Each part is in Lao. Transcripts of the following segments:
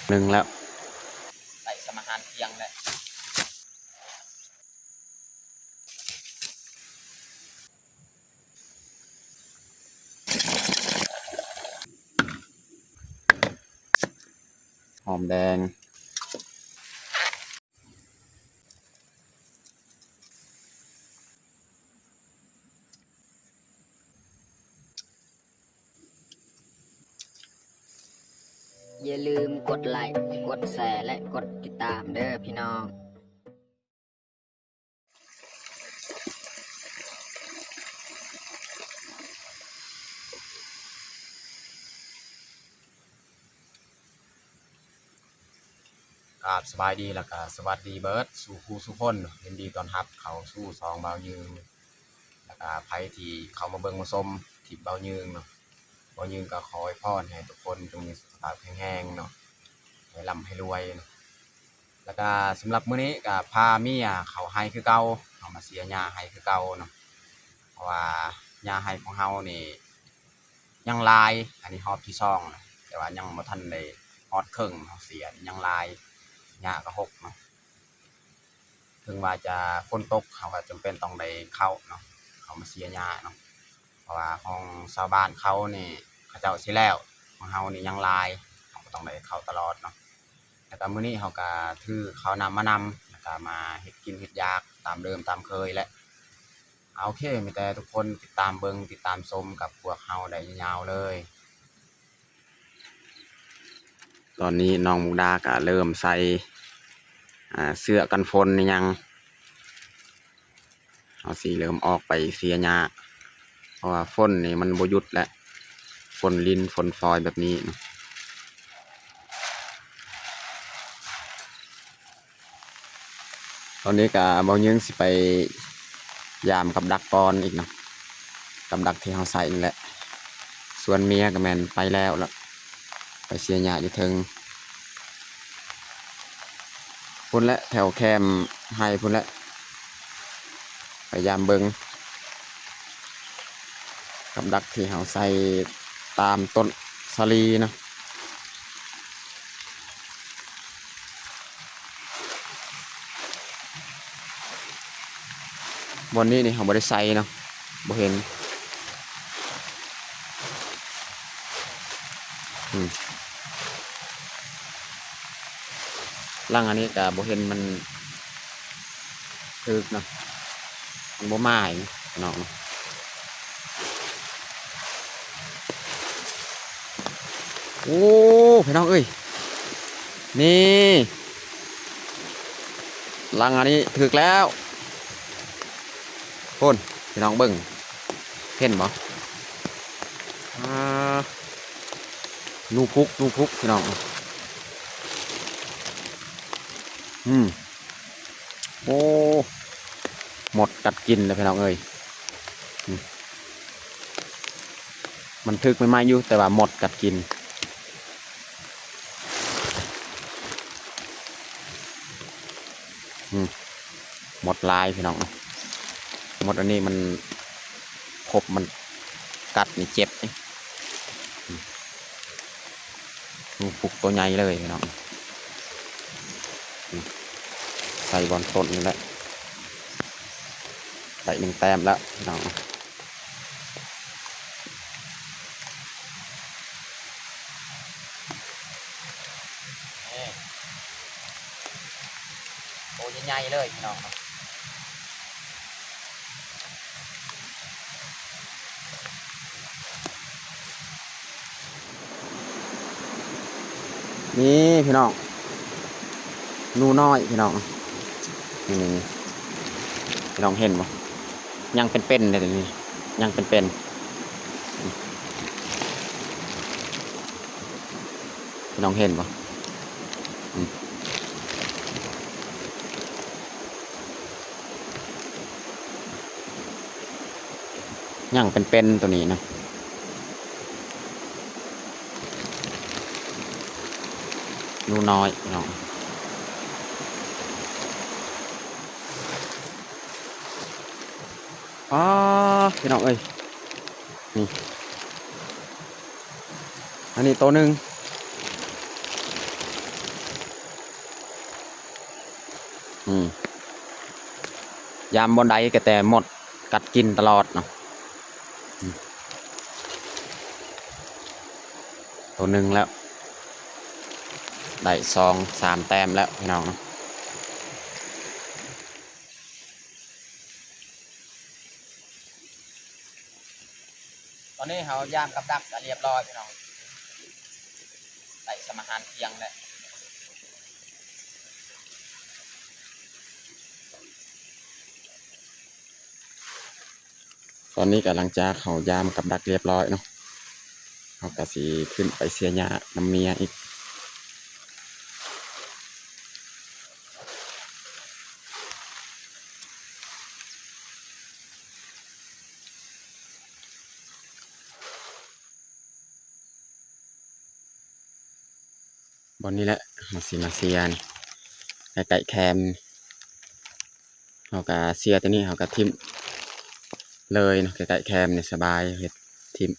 ໜຶ່ງແລ້ວ ໄດ້ສຳອາຫານທ່ຽງແລ້ວ. ຫອມແດງ. ຢ່າລືມກົດໄລ, ກົດແຊ ແລະ ກົດຕິດຕາມເດີພີ່ນ້ອງ. ກາບສະບາຍດີ ແລ້ວກະສະຫວັດດີເບີດສູ່ຄູ່ສູ່ຄົນ. ຍິນດີຕ້ອນຮັບເຂົ້າສູ່ຊ່ອງບ່າວຍືງ ແລ້ວກະໃຜທີ່ເຂົ້າມາເບິ່ງມາຊົມຄລິບບ່າວຍືງເນາະ, ບ່າວຍືງກໍຂໍອວຍພອນໃຫ້ທຸກຄົນຈົ່ງມີສຸຂະພາບແຂງແຮງເນາະ, ໃຫ້ລ່ຳໃຫ້ລວຍເນາະ. ແລ້ວກະສຳລັບມື້ນີ້ກໍພາເມຍເຂົ້າໄຮ່ຄືເກົ່າ, ເຮົາມາເສຍຫຍ້າໄຮ່ຄືເກົ່າເນາະ, ເພາະວ່າຫຍ້າໄຮ່ຂອງເຮົານີ້ ຍັງຫຼາຍ, ອັນນີ້ຮອບທີສອງແລ້ວ ແຕ່ວ່າຍັງບໍ່ທັນໄດ້ຮອດເຄິ່ງ, ເຮົາເສຍຍັງຫຼາຍ, ຫຍ້າກໍຫົກເນາະ. ເຖິງວ່າຈະຝົນຕົກ ເຮົາກໍຈຳເປັນຕ້ອງໄດ້ເຂົ້າເນາະ, ເຂົ້າມາເສຍຫຍ້າເນາະ, ເພາະວ່າຂອງຊາວບ້ານເຂົານີ້ ເຂົາເຈົ້າເສຍແລ້ວ, ຂອງເຮົານີ້ຍັງຫຼາຍ, ເຮົາກໍຕ້ອງໄດ້ເຂົ້າຕະຫຼອດເນາະ. ແລ້ວກໍມື້ນີ້ເຮົາກໍຖືເຂົ້ານ້ຳມານຳ, ແລ້ວກໍມາເຮັດກິນເຮັດຢາກຕາມເດີມຕາມເຄີຍແຫຼະ. ໂອເຄ ມີແຕ່ທຸກຄົນຕິດຕາມເບິ່ງ ຕິດຕາມຊົມກັບພວກເຮົາໄດ້ຍາວໆເລີຍ. ຕອນນີ້ນ້ອງມຸກດາກະເລີ່ມໃສ່ ອ່າ ເສື້ອກັນຝົນອີ່ຫຍັງ, ເຮົາຊິເລີ່ມອອກໄປເສຍຫຍ້າ ເພາະວ່າຝົນນີ້ມັນບໍ່ຢຸດແຫຼະ, ຝົນລິນຝົນຟອຍແບບນີ້. ຕອນນີ້ກະບ່າວຍືງຊິໄປຢາມກັບດັກກ່ອນອີກເນາະ, ກັບດັກທີ່ເຮົາໃຊ້ນີ້ແຫຼະ. ສ່ວນເມຍກະແມ່ນໄປແລ້ວລະ, ໄປເສຍຫຍ້າຢູ່ເທິງພຸ້ນແຫຼະ, ແຖວແຄມໄຮ່ພຸ້ນແຫຼະ. ໄປຢາມເບິ່ງກັບດັກທີ່ເຮົາໃສ່ຕາມຕົ້ນສາລີເນາະ. ບ່ອນນີ້ນີ້ເຮົາບໍ່ໄດ້ໃສ່ເນາະ, ບໍ່ເຫັນ. ອືມ ຫຼັງອັນນີ້ກະບໍ່ເຫັນມັນຖືກເນາະ, ມັນບໍ່ໝາຍເນາະ. ໂອ້ ພີ່ນ້ອງເອີຍ ນີ້ ຫຼັງອັນນີ້ຖືກແລ້ວ. ພຸ້ນ ພີ່ນ້ອງເບິ່ງ ເຫັນບໍ່? ອ່າ ໜູພຸກ ໜູພຸກ ພີ່ນ້ອງ. ອືມ ໂອ້ ມົດກັດກິນແລ້ວ ພີ່ນ້ອງເອີຍ. ອືມ ມັນຖືກໃໝ່ໆຢູ່ ແຕ່ວ່າມົດກັດກິນ. ອືມ ມົດຫຼາຍພີ່ນ້ອງ, ມົດອັນນີ້ມັນຄົບ ມັນກັດນີ້ເຈັບນີ້. ອືມ ໜູພຸກໂຕໃຫຍ່ເລີຍພີ່ນ້ອງ. ອືມ ໃສ່ບ່ອນຕົ້ນນີ້ແຫຼະ, ໄດ້ໜຶ່ງແຕ້ມແລ້ວພີ່ນ້ອງ. ນີ້ ໂຕໃຫຍ່ໆເລີຍພີ່ນ້ອງເນາະ. ນີ້ພີ່ນ້ອງ ໜູນ້ອຍພີ່ນ້ອງ. ນີ້ໆ ພີ່ນ້ອງເຫັນບໍ່? ຍັງເປັນໆເດ້ນີ້ ຍັງເປັນໆ. ພີ່ນ້ອງເຫັນບໍ່? ອືມ ຍັງເປັນໆ ໂຕນີ້ນະ. ໜູນ້ອຍພີ່ນ້ອງ. ອ້າ ພີ່ນ້ອງເອີຍ ນີ້ ອັນນີ້ໂຕໜຶ່ງ. ອືມ ຍາມບ່ອນໃດກໍແຕ່ມົດກັດກິນຕະຫຼອດເນາະ. ອືມ ໂຕໜຶ່ງແລ້ວ ໄດ້ສອງສາມແຕ້ມແລ້ວພີ່ນ້ອງເນາະ. ຕອນນີ້ເຮົາຢາມກັບດັກກໍລຽບຮ້ອຍພີ່ນ້ອງ ໄດ້ສຳອາຫານທ່ຽງແລ້ວ. ຕອນນີ້ກໍຫຼັງຈາກເຮົາຢາມກັບດັກລຽບຮ້ອຍເນາະ ເຮົາກໍຊິຂຶ້ນໄປເສຍຫຍ້ານຳເມຍອີກ. ບ່ອນນີ້ແຫຼະ ເຮົາຊິມາເສຍນີ້ ໃກ້ໆແຄມ ເຮົາກະເສຍຕົວນີ້ ເຮົາກະຖິ້ມເລີຍເນາະ ໃກ້ໆແຄມນີ້ສະບາຍ ເຮັດຖິ້ມ.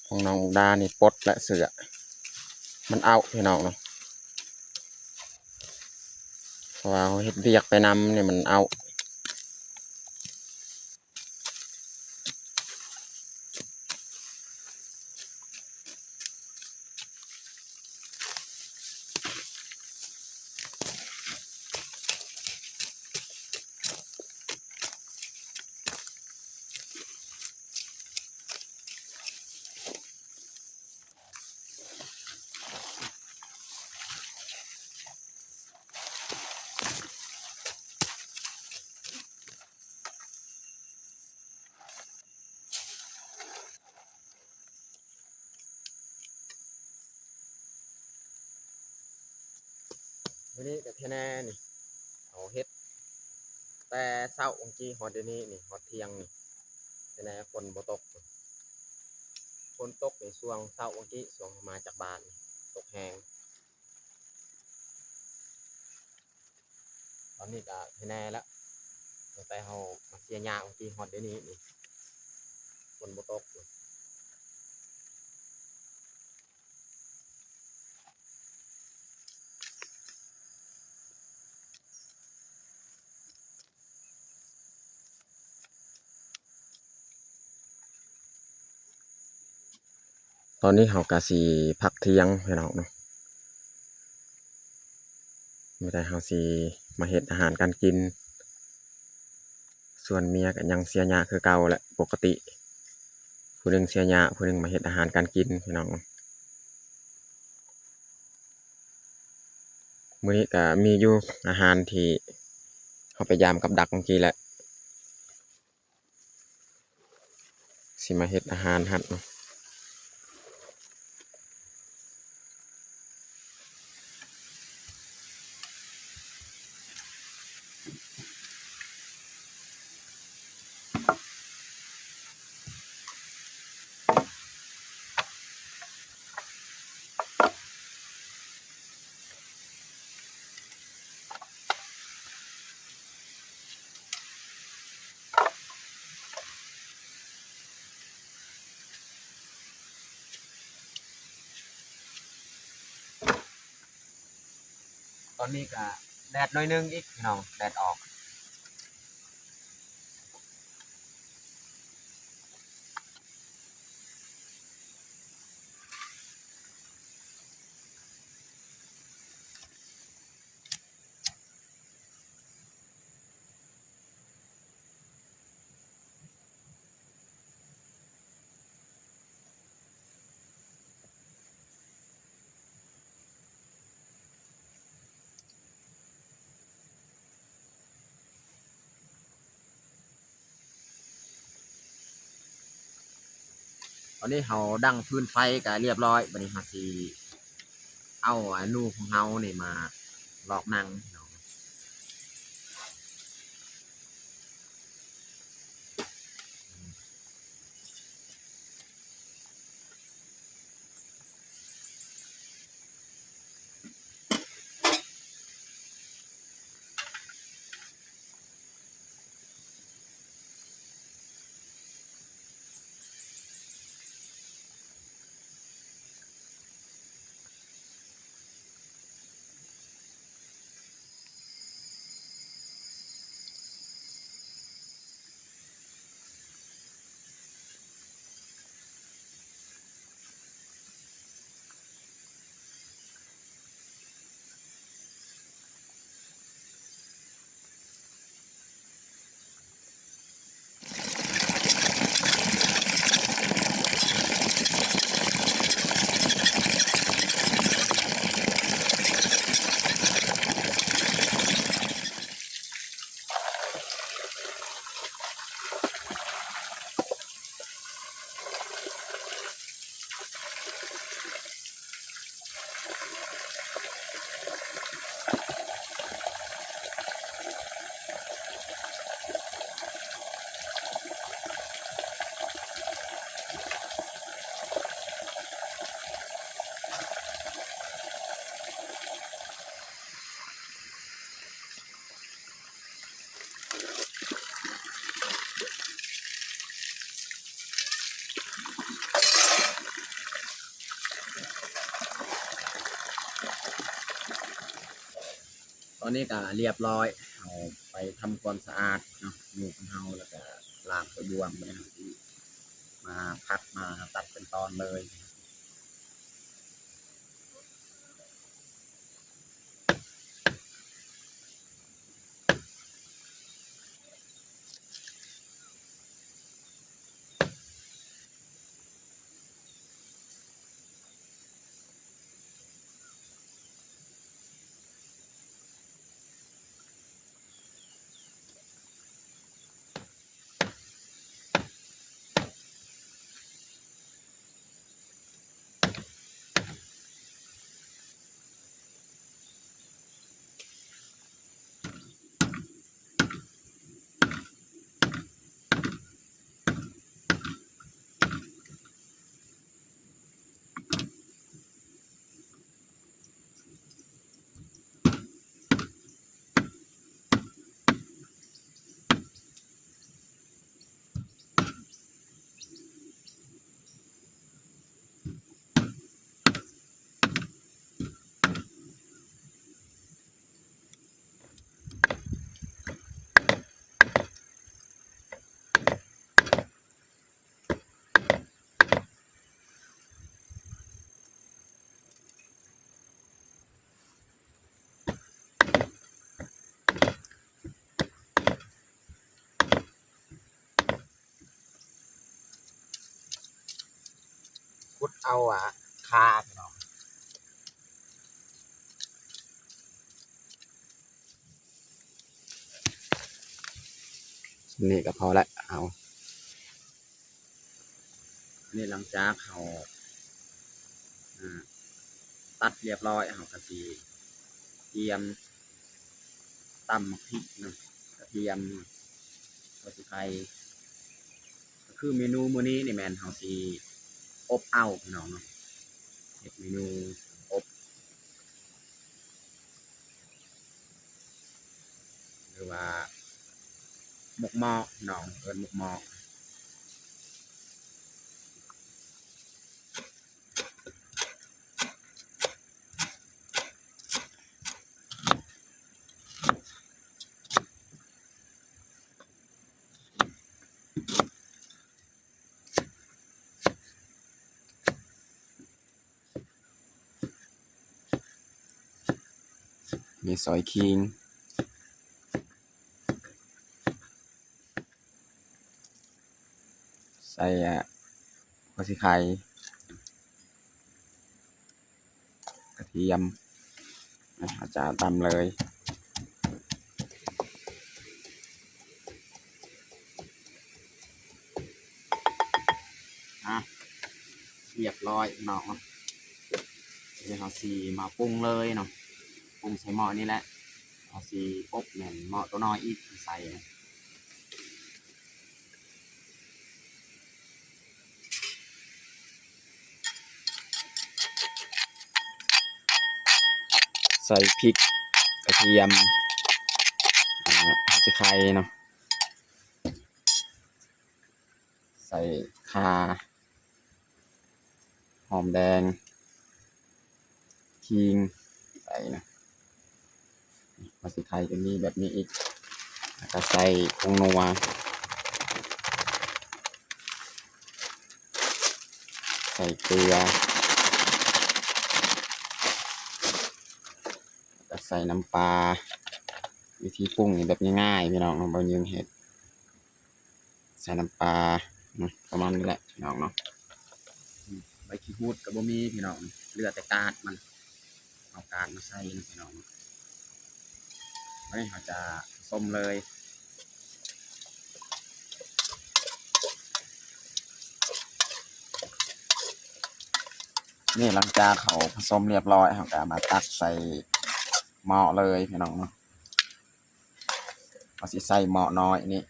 ຂອງນ້ອງມຸກດານີ້ປົດແລະເສື້ອ ມັນເອົ້າພີ່ນ້ອງເນາະ ເພາະວ່າເຮົາເຮັດວຽກໄປນຳນີ້ມັນເອົ້າ. ມື້ນີ້ກໍແທ້ແນ່ນີ້ ເຮົາເຮັດແຕ່ເຊົ້າວັງກີ້ຮອດດຽວນີ້ນີ້ ຮອດທ່ຽງນີ້ ແທ້ແນ່ຝົນບໍ່ຕົກ. ຝົນຕົກໃນຊ່ວງເຊົ້າວັງກີ້ ຊ່ວງເຮົາມາຈາກບ້ານນີ້ ຕົກແຮງ. ຕອນນີ້ກໍແທ້ແນ່ແລ້ວ ຕັ້ງແຕ່ເຮົາມາເສຍຫຍ້າວັງກີ້ຮອດດຽວນີ້ນີ້ ຝົນບໍ່ຕົກ. ຕອນນີ້ເຮົາກະຊິພັກທ່ຽງພີ່ນ້ອງເນາະ ມື້ໃດເຮົາຊິມາເຮັດອາຫານການກິນ. ສ່ວນເມຍກໍຍັງເສຍຫຍ້າຄືເກົ່າແຫຼະ ປົກກະຕິ ຜູ້ໜຶ່ງເສຍຫຍ້າ ຜູ້ໜຶ່ງມາເຮັດອາຫານການກິນພີ່ນ້ອງ. ມື້ນີ້ກໍມີຢູ່ອາຫານທີ່ເຮົາໄປຢາມກັບດັກເມື່ອກີ້ແຫຼະ ຊິມາເຮັດອາຫານຫັ້ນເນາະ. ຕອນນີ້ກະແດດໜ້ອຍໜຶ່ງອີກພີ່ນ້ອງ ແດດອອກ. ອນນີ້ເຮົາດັງຟືນໄຟກະລຽບລ້ອຍ, ບາດນີ້ເຮົາຊິເອົາໜູຂອງເຮົານີ້ມາລອກໜັງເນາະ. ຕອນນີ້ກະລຽບລ້ອຍ, ເຮົາໄປທຳຄວາມສະອາດເນາະ ໜູຂອງເຮົາ ແລ້ວກະລ້າງຖ້ວຍບ່ວງ. ບາດນີ້ເຮົາຊິມາພັກ ມາຕັດເປັນຕອນເລີຍ. ຂຸດເອົາ ອ່າ ຄາ ພີ່ນ້ອງ. ນີ້ກໍພໍແລ້ວ ເອົາ ອັນນີ້ຫຼັງຈາກເຮົາ ອ່າ ຕັດລຽບລ້ອຍ ເຮົາກໍຊິຕຽມຕຳໝາກພິກເນາະ ກະທຽມ ຫົວສີໄຄ. ກໍຄືເມນູມື້ນີ້ນີ້ແມ່ນເຮົາຊິອົບເອົາ ພີ່ນ້ອງເນາະ, ເຮັດເມນູອົບ ຫຼືວ່າໝົກໝໍ້ ພີ່ນ້ອງເອີ້ນໝົກໝໍ້. ມີຊອຍຂີງ ໃສ່ ອ່າ ຫົວສີໄຄ ກະທຽມ ອາຈານຕຳເລີຍ ອ່າ. ຮຽບຮ້ອຍເນາະ. ດຽວເຮົາຊິມາປຸງເລີຍເນາະ, ປຸງໃສ່ໝໍ້ນີ້ແຫຼະ. ເຮົາຊິອົບແມ່ນໝໍ້ໂຕນ້ອຍອີກໃສ່ ໃສ່ພິກ ກະທຽມ ອ່າ ເຮົາຊິໄຂ່ເນາະ, ໃສ່ຂ່າ ຫອມແດງ ຂີງ ໃສ່ນະ. ເຮົາຊິໄຂ່ຈະມີແບບນີ້ອີກ ແລ້ວກະໃສ່ຜົງນົວ ໃສ່ເກືອ ແລ້ວກະໃສ່ນ້ຳປາ. ວິທີປຸງນີ້ແບບງ່າຍໆ ພີ່ນ້ອງເນາະ, ບໍ່ຍືງເຮັດ. ໃສ່ນ້ຳປາ ປະມານນີ້ແຫຼະພີ່ນ້ອງເນາະ. ໃບຂີ້ຫູດກໍບໍ່ມີພີ່ນ້ອງ, ເຫຼືອແຕ່ກາດມັນ, ເອົາກາດມາໃສ່ນະພີ່ນ້ອງ. ບາດນີ້ເຮົາຈະຜົສົມເລີຍ. ນີ້ ຫຼັງຈາກເຮົາຜົສົມຮຽບຮ້ອຍ ເຮົາກໍເອົາມາຕັກໃສ່ໝໍ້ເລີຍພີ່ນ້ອງເນາະ. ເຮົາຊິໃສ່ໝໍ້ນ້ອຍນີ້.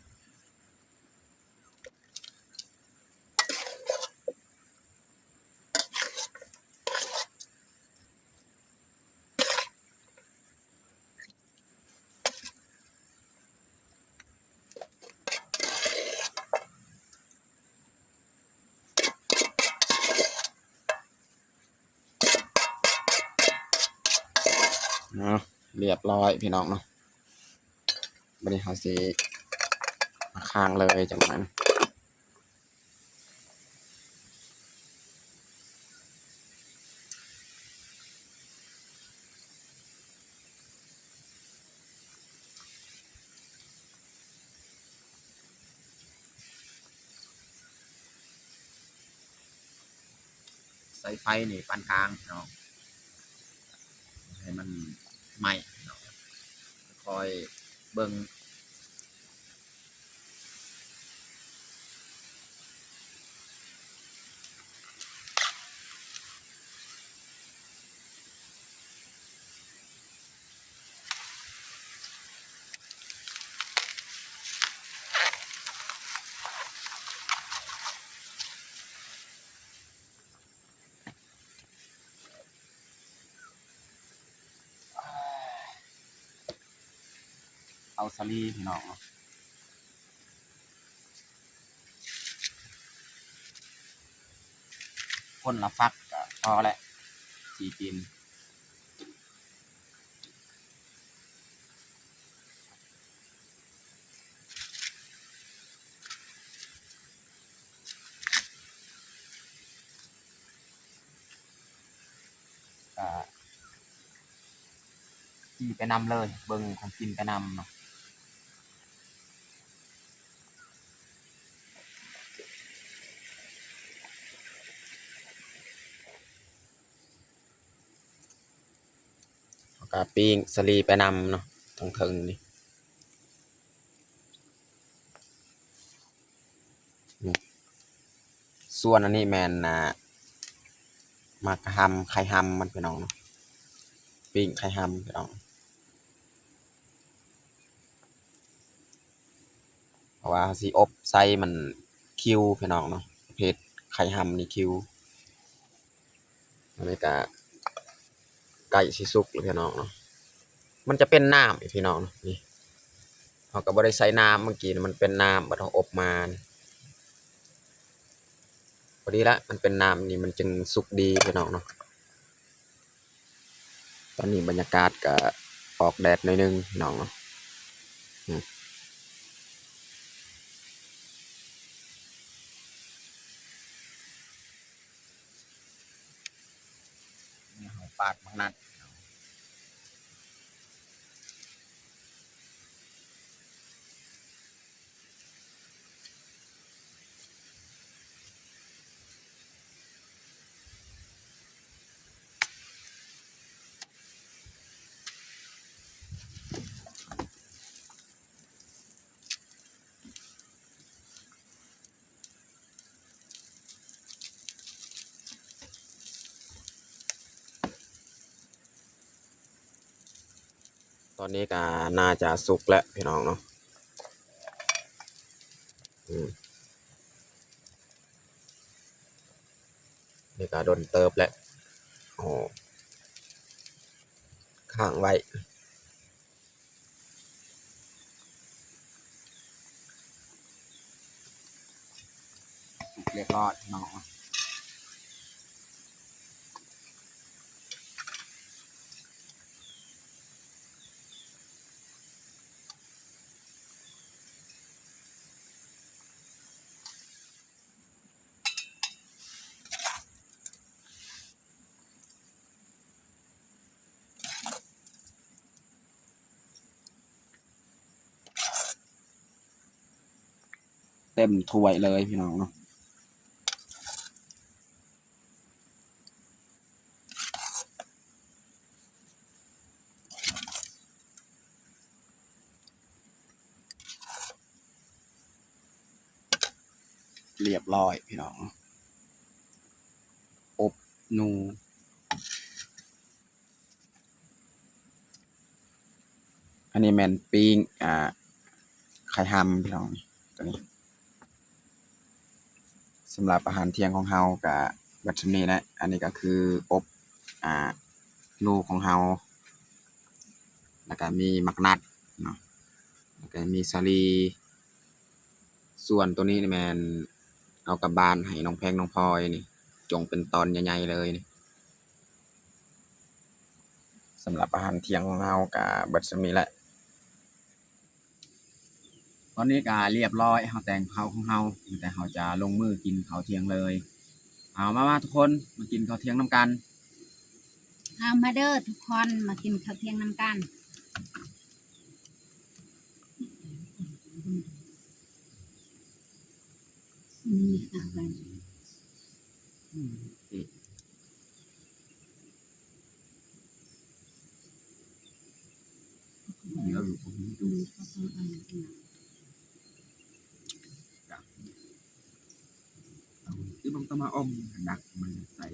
ເນາະ ຮຽບຮ້ອຍພີ່ນ້ອງເນາະ. ບາດນີ້ເຮົາຊິມາຄ້າງເລີຍຈັກໜ້ອຍ. ໃຊ້ໄຟນີ້ປານກາງເນາະ, ໃຫ້ມັນໄໝ້ເນາະ, ຄ່ອຍເບິ່ງ. ເອົາສາລີພີ່ນ້ອງເນາະ, ຄົນລະຝັກກະພໍແຫຼະ ສີ່ປິ່ນ. ກະຈີ່ໄປນຳເລີຍ, ເບິ່ງຂອງກິນໄປນຳເນາະ. ເຮົາກະປີ້ງສາລີໄປນຳເນາະ ທາງເທິງນີ້. ສ່ວນອັນນີ້ແມ່ນ ອ່າ ໝາກກະຮຳ ໄຂ່ຮຳມັນ ພີ່ນ້ອງເນາະ, ປີ້ງໄຂ່ຮຳພີ່ນ້ອງ. ເພາະວ່າເຮົາຊິອົບໃສ່ມັນຄິວພີ່ນ້ອງເນາະ, ປະເພດໄຂ່ຮຳນີ້ຄິວ. ອັນນີ້ກະໃກ້ຊິສຸກແລ້ວພີ່ນ້ອງເນາະ, ມັນຈະເປັນນ້ຳອີກພີ່ນ້ອງເນາະ. ນີ້ ເຮົາກະບໍ່ໄດ້ໃສ່ນ້ຳ, ເມື່ອກີ້ມັນເປັນນ້ຳ ບັດເຮົາອົບມານີ້ ພໍດີລະ ມັນເປັນນ້ຳນີ້ ມັນຈຶ່ງສຸກດີພີ່ນ້ອງເນາະ. ຕອນນີ້ບັນຍາກາດກະອອກແດດໜ້ອຍໜຶ່ງພີ່ນ້ອງເນາະ. ນີ້ເຮົາປາດໝາກນັດ. ເ ຕອນນີ້ກໍໜ້າຈະສຸກແລ້ວພີ່ນ້ອງເນາະ. ອືມ ນີ້ກໍດົນເຕີບແລ້ວ. ໂອ້ ຄ້າງໄວ້. ສຸກຮຽບຮ້ອຍເນາະ. ເຕັມຖ້ວຍເລີຍພີ່ນ້ອງເນາະ. ຮຽບຮ້ອຍພີ່ນ້ອງ ອົບໜູ. ອັນນີ້ແມ່ນປີ້ງ ອ່າ ໄຂ່ຮ່ຳພີ່ນ້ອງ ຕົວນີ້. ສຳລັບອາຫານທ່ຽງຂອງເຮົາກະເບິດສ່ຳນີ້ແຫຼະ. ອັນນີ້ກະຄືອົບ ອ່າ ໜູຂອງເຮົາ ແລ້ວກະມີໝາກນັດເນາະ ແລ້ວກະມີສາລີ. ສ່ວນໂຕນີ້ນີ້ແມ່ນເອົາກັບບ້ານໃຫ້ນ້ອງແພງນ້ອງພອຍນີ້ ຈົ່ງເປັນຕອນໃຫຍ່ໆເລີຍນີ້. ສຳລັບອາຫານທ່ຽງຂອງເຮົາກະເບິດສ່ຳນີ້ແຫຼະ. ຕອນນີ້ກະຮຽບຮ້ອຍ ເຮົາແຕ່ງເຂົ້າຂອງເຮົາ ແຕ່ເຮົາຈະລົງມືກິນເຂົ້າທ່ຽງເລີຍ. ເອົາ ມາ ມາທຸກຄົນ ມາກິນເຂົ້າທ່ຽງນຳກັນ. ເອົາ ມາເດີທຸກຄົນ ມາກິນເຂົ້າທ່ຽງນຳກັນ. ຄືບັກຕຳມະອ່ອມ ໜັກມັນໃສ່